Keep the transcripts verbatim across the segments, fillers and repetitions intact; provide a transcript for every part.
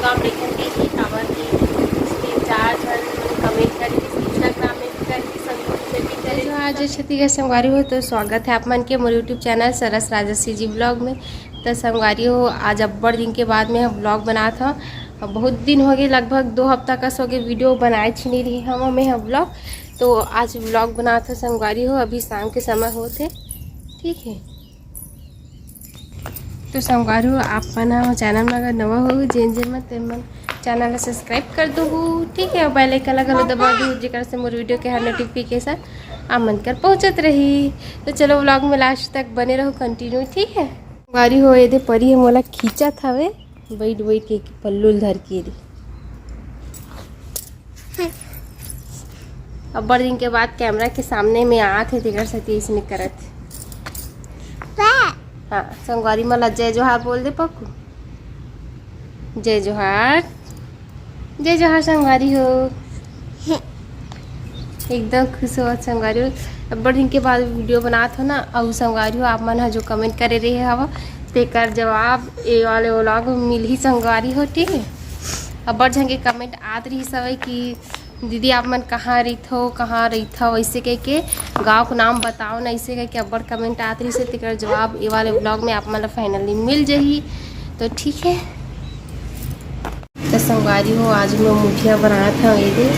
तो आप देखन के ही काबर की तीन चार झन कमेंट करिस, Instagram में भी करिस, संगवारी में भी करिस। जो आज छत्तीसगढ़ संगवारी हो, तो स्वागत है आप मन के मोर YouTube चैनल सरस राजसी जी ब्लॉग में। तो संगवारी हो, आज अब्बड़ दिन के बाद में हम ब्लॉग बनात हव। अब बहुत दिन हो गए, लगभग दो हफ्ता कस हो गए, वीडियो बनाए छिनी रही हम मैं ह ब्लॉग। तो आज ब्लॉग बनात हव संगवारी हो, अभी शाम के समय होत हे, ठीक है। तो संगवारी हो, आप मन ह चैनल में अगर नवा हो, जेन जेन मन, ते मन चैनल ला सब्सक्राइब कर दो, ठीक है, बेल आइकन ला घलो दबा दो, जेकर से मोर वीडियो के हर नोटिफिकेशन आप मन कर पहुँचत रही। तो चलो, ब्लॉग में लास्ट तक बने रहो, कंटिन्यू, ठीक है। संगवारी हो, ये दे परी है, मोला खींचत हवे, बैठ बैठ के पल्लू ल धर के दे। अब्बड़ दिन के बाद कैमरा के सामने में आत हे, तेकर सेती इसने करत हे। हाँ, संगवारी मन ला जय जोहार बोल दे पक्कू। जय जोहार, जय जोहार संगवारी हो। एकदम खुश हो संगवारी हो, अब्बड़ दिन के बाद वीडियो बनात हो ना। अउ संगवारी हो, आप मन ह जो कमेंट करे रहे हव, तेकर जवाब ए वाले व्लॉग में मिलही संगवारी हो, ठीक है। अब्बड़ झन के कमेंट आत रहिस हवय कि दीदी आप मन कहाँ रहिथो, कहाँ रहिथो, ऐसे कह के गाँव के नाम बताओ ना, ऐसे कह के अब्बड़ कमेंट आत रहिस हे, तेकर जवाब ए वाले व्लॉग में आप मन ला फाइनली मिल जही। तो ठीक है, तो संगवारी हो, आज मैं मुठिया बनात हव। ये दे,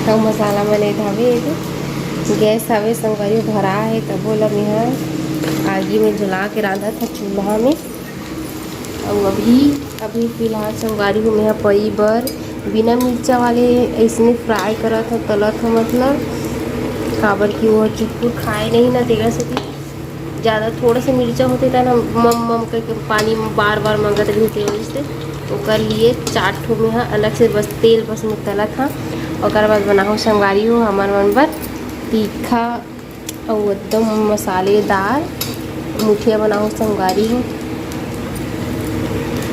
तो मसाला मन ए धावे, ये दे गैस हवे संगवारी हो, भरा है, तब बोला मैं आगी में जला के रांधत हव चूल्हा में। अउ अभी, अभी फिलहाल संगवारी हो, मैं ह परी बर बिना मिर्चा वाले ऐसने फ्राई करत हव, तलत हव, मतलब काबर कि वो चुटपुट खाए नहीं ना, तेकर सेती ज़्यादा थोड़ा सा मिर्चा होते त ना मम मम करके पानी बार बार मांगत रहिते, वही से ओकर लिए चार ठो में ह अलग से बस तेल बस में तलत हव। ओकर बाद बनाहूँ संगवारी हो हमर मन बर तीखा अउ एकदम मसालेदार मुठिया बनाहूँ संगवारी हो।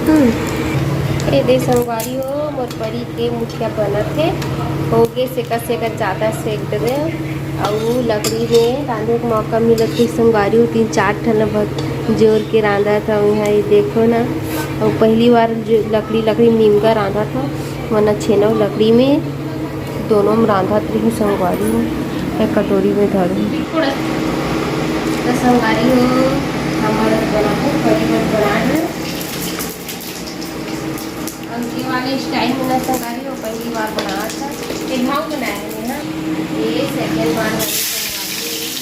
हम्म, ए दे संगवारी हो, मोर परी के मुठिया बनत हे। हो गे सेकत सेकत जादा सेक देबे। अउ लकड़ी में रांधे के मौका मिलत हे संगवारी हो, तीन चार ठन ल जोर के रांधत हव इहाँ, ये देखो ना। अउ पहली बार जो लकड़ी, लकड़ी नीमका रांधत हव, वरना छेना अउ लकड़ी में दोनों में रांधत रही संगवारी हो। एक कटोरी में धरू। तो संगवारी हो, हमर बनाहूँ, परी बर बनाए हन। अउ ये वाले स्टाइल में ना संगवारी हो, पहली बार बनात हव। ये भाव बनाए हन ना, ये सेकंड बार है संगवारी हो।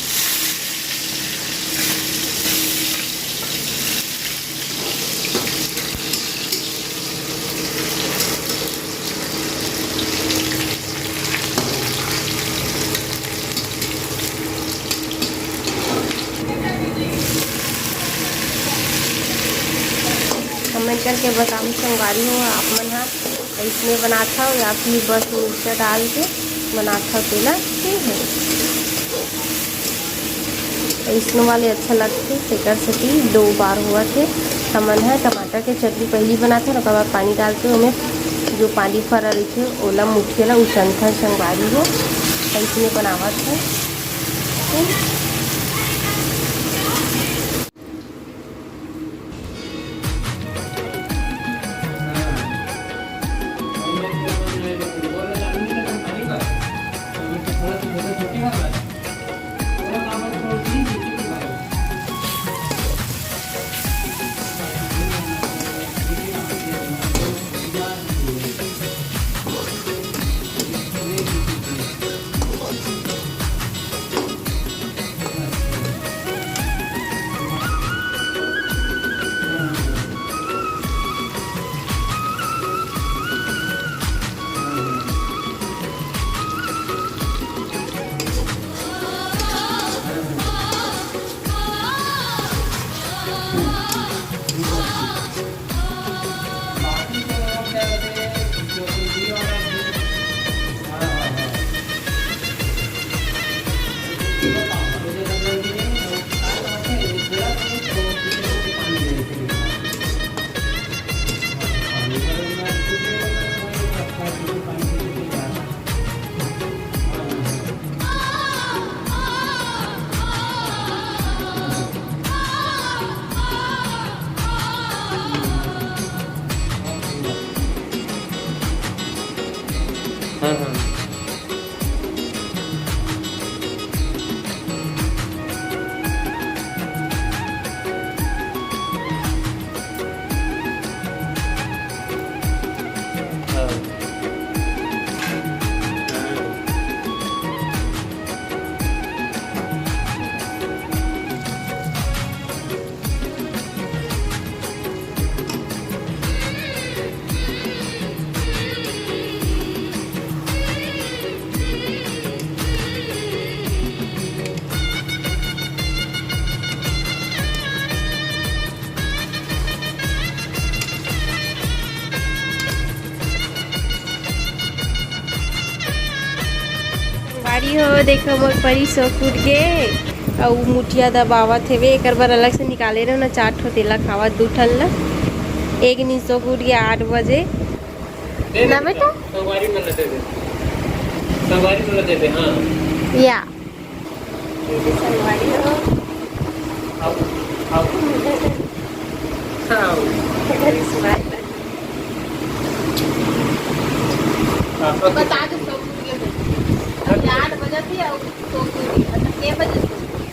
कमेंट करके बताओ संगवारी हो, आप मन ह अइसने बनात हव या फिर बस मिर्चा डाल के बनात हव तेला, ठीक है। अइसनो वाले अच्छा लगथे, तेकर सेती दो बार होवत हे। हमन ह टमाटर के चटनी पहिली बनाथन, ओकर बाद पानी डाल के ओमे जो पानी परा रहिथे, ओला मुठिया ला उसनथन संगवारी हो, अइसने बनावत हे। हो, देखो मोर परी सो के उठ गे, अउ मुठिया दबावत हेवे। एकर बर अलग से निकाले रहे ना चार ठो, तेला खावत दू ठन ला। एक नी सो के उठ गे आठ बजे। दे दे ना बेटा, बेटा। संगवारी मन ला दे दे, संगवारी मन ला दे दे। हाँ। या। ये संगवारी हो। आओ, आओ। हाँ। अगर इस बात पर हाँ, okay। बता दो, सो के उठ गे। अभी आठ बजे थी, अब सो के उठ गे। मतलब, के बजे सो के उठ गे?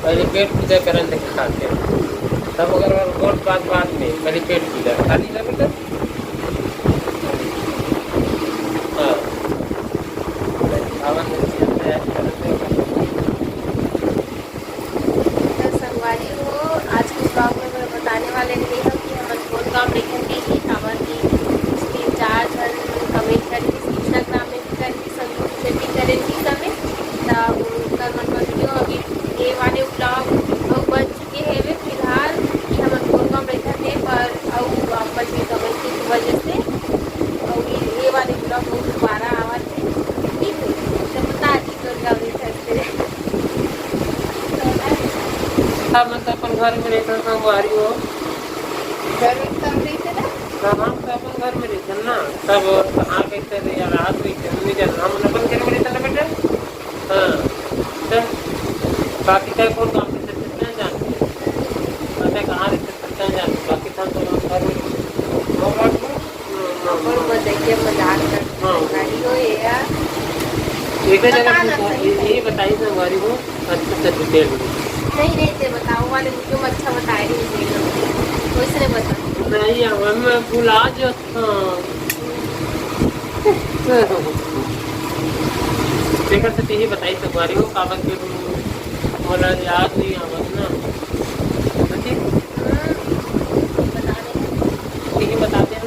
पहले पेट पूजा करन दे खा के। तब अगर और बहुत बात, बाद में, पहले पेट पूजा। खाली ना बेटा? हाँ। खावा के लिए तैयारी करते हैं। तो संगवारी हो, आज के vlog में मैं बताने वाले रही हूँ कि हमन कौन गाँव लेकर के ही, काबर कि तीन चार झन comment करिस, Instagram में भी करिस, Facebook में भी करिस, सब में। तब उनकर मन का video अभी ये वाले vlog अउ बन चुके हेवे फिलहाल कि हमन कौन गाँव बैठत हे, पर अउ आप मन के comment के वजह से अउ ये, ये वाले vlog अउ दोबारा आवत हे, ठीक हे? तो बता दी कौन गाँव बैठत हे। हमन तो अपन घर में रहिथन संगवारी हो। घर में सब रहिथे ना? हाँ, हम तो अपन घर में रहिथन ना। सब कहाँ रहिथे रे यार, रात रहिथे, हम नहीं जानन। हमन अपन घर में रहिथन ना बेटा। हाँ, तो बाकी का कौन काम करथे, कितना जानथे? पता कहाँ रहिथे, कितना जानथे, बाकी था तो हम घर में रहिथन। और बात में, हाँ, हाँ, अपन हाँ। बस ऐसे मजाक करथे, हाँ। संगवारी हो ये यार। एक जगह बताना पूछो, सही ये, सही। ये बताइए संगवारी हो, अच्छा, अच्छा, detail में। नहीं, नहीं, ते बताओ वाले मुझे अच्छा बताए नहीं, वैसे नहीं बता। नहीं, अब मैं भुला जाता। हाँ। तेकर से तेही बताई संगवारी हो, काबर के मोला याद नहीं आवत ना। सच्ची? हम्म, बता दे। तेही बता दे।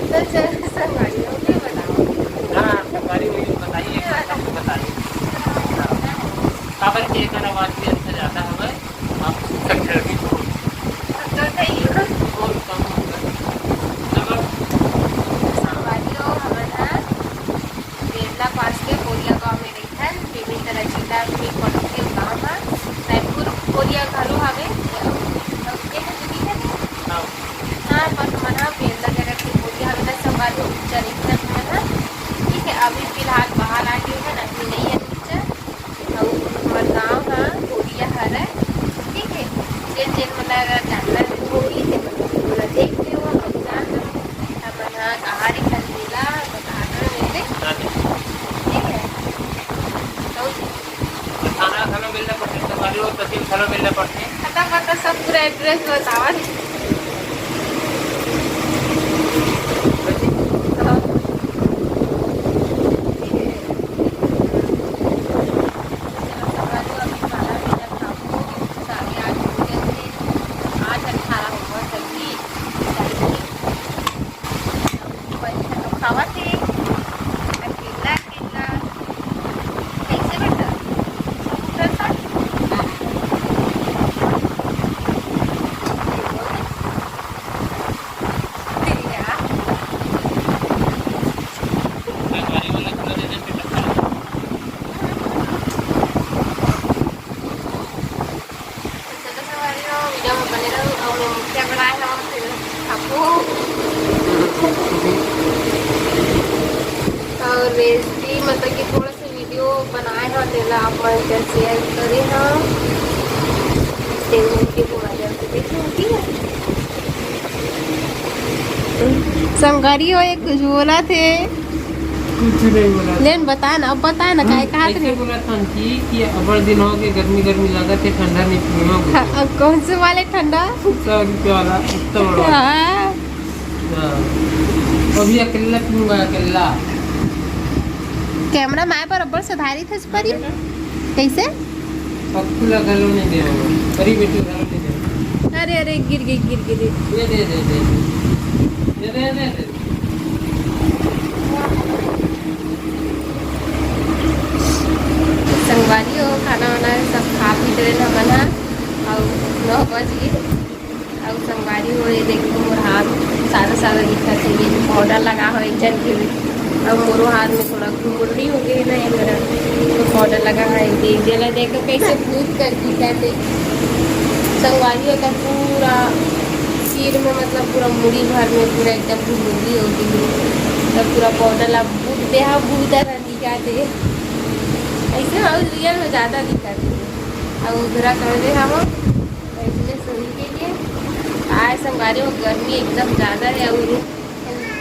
तो चल, संगवारी हो, नहीं बताओ। हाँ, संगवारी हो, बताइए, बताइए। हाँ। काबर के एकर आवाज भी अच्छा ज्यादा हवे। आप सुन सकते हैं अभी। तो सही है। बहुत कम होगा। चलो। संगवारी हो, हमन ह बेरला पास के बोरिया गांव में रहिथन, जेमे तरह जिला में पड़थे गांव ह, रायपुर बोरिया घलो हवे। अब ये है दीदी है ना? हाँ। हाँ, बस हमन ह बेरला जगह के बोरिया हवे, त संगवारी हो उच्चा रहिथन हमन ह। ठीक है, अभी फिलहाल बाहर आ गए हैं, अभी नहीं है उच्चा। अउ हमर गांव ह बोरिया हरय, ठीक हे। जेन जेन मन ला अगर जानना होही, ते मन ओला देख लेव, अउ जान लेव। हमन ह कहारी खन मेला, कहारी मेले, ठीक हे। अउ थाना घलो मिलना पड़थे, संगवारी हो, तहसील घलो मिलना पड़थे। पता, पता, सब पूरा address बतावत। खावत हे अकेला, अकेला। कैसे बेटा? तो चलो संगवारी हो, video में बने रहो। और मैं मुखिया बनाए हूँ, फिर आपको और recipe, मतलब कि थोड़ा सा video बनाए हूँ, तेला आप मन के share करे हूँ। तेल में के बुआ जाते देखो, ठीक है। संगवारी हो, एक कुछ बोला थे। कुछ नहीं बोला। लेन बता ना, अब बता ना, हम काहे कहा ऐसे थे? बोला था कि, कि अब्बड़ दिन हो गए, गर्मी गर्मी लागत है, ठंडा नहीं पीऊंगा कुछ। हाँ, अब कौन से वाले ठंडा? सौ रुपये वाला, इतना बड़ा वाला। हाँ। हाँ। अभी अकेला पीऊंगा, अकेला। कैमरा माए पर अब्बड़ सुधारी थे इस पर ही। हाँ बेटा। कैसे? पक्कू ला घलो नहीं दे, अरे बेटी घलो नहीं दे। अरे, अरे, गिर गई, गिर गई, गिर। दे, दे, दे, दे। दे, दे, दे, दे। संगवारी हो, खाना वाना सब खा पी डरेन हमन ह, अउ नौ बज गे। अउ संगवारी हो, ये देखो मोर हाथ सादा सादा दिखत हे, ये powder लगा हो एक झन के भी। अब मोरो हाथ में थोड़ा घुमुरनी हो गई ना, ये मेरा तो पाउडर लगा है, देख देला, देखो कैसे भूत कर दिखा थे। संगवारी होता पूरा सिर में, मतलब पूरा मुड़ी भर में पूरा एकदम घुमुरनी हो गई है। तब पूरा पाउडर ला भूत देहा भूत है दिखा थे। ऐसे और रियल में ज़्यादा दिखा थे। अब उधरा कर दे हम बैठने सोने के लिए। आए संगवारी हो, गर्मी एकदम ज़्यादा है। और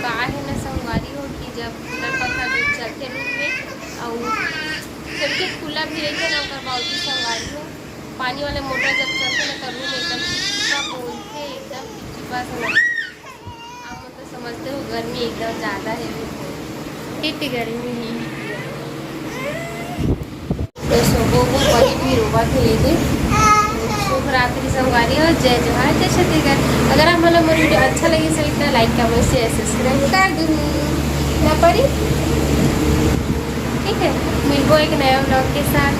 का है ना संगवारी हो कि जब कूलर पंखा जब चलते रूम में, और जबकि खुला भी रहिथे ना, ओकर बावजूद संगवारी हो, पानी वाले मोटर जब चलथे ना, त रूम एकदम चिपचिपा बोलथे, एकदम चिपचिपा से लगथे। आप मन तो समझते हो, गर्मी एकदम ज़्यादा है, ठीक गर्मी ही। तो सोबो वो परी भी रोवा के ले दे। शुभ रात्रि संगवारी हो, जय जोहार, जय छत्तीसगढ़। अगर आप मन ला मोर वीडियो अच्छा लगे, तो इतना लाइक, कमेंट, शेयर, सब्सक्राइब कर दू ना परी। ठीक है, मिलबो एक नया व्लॉग के साथ।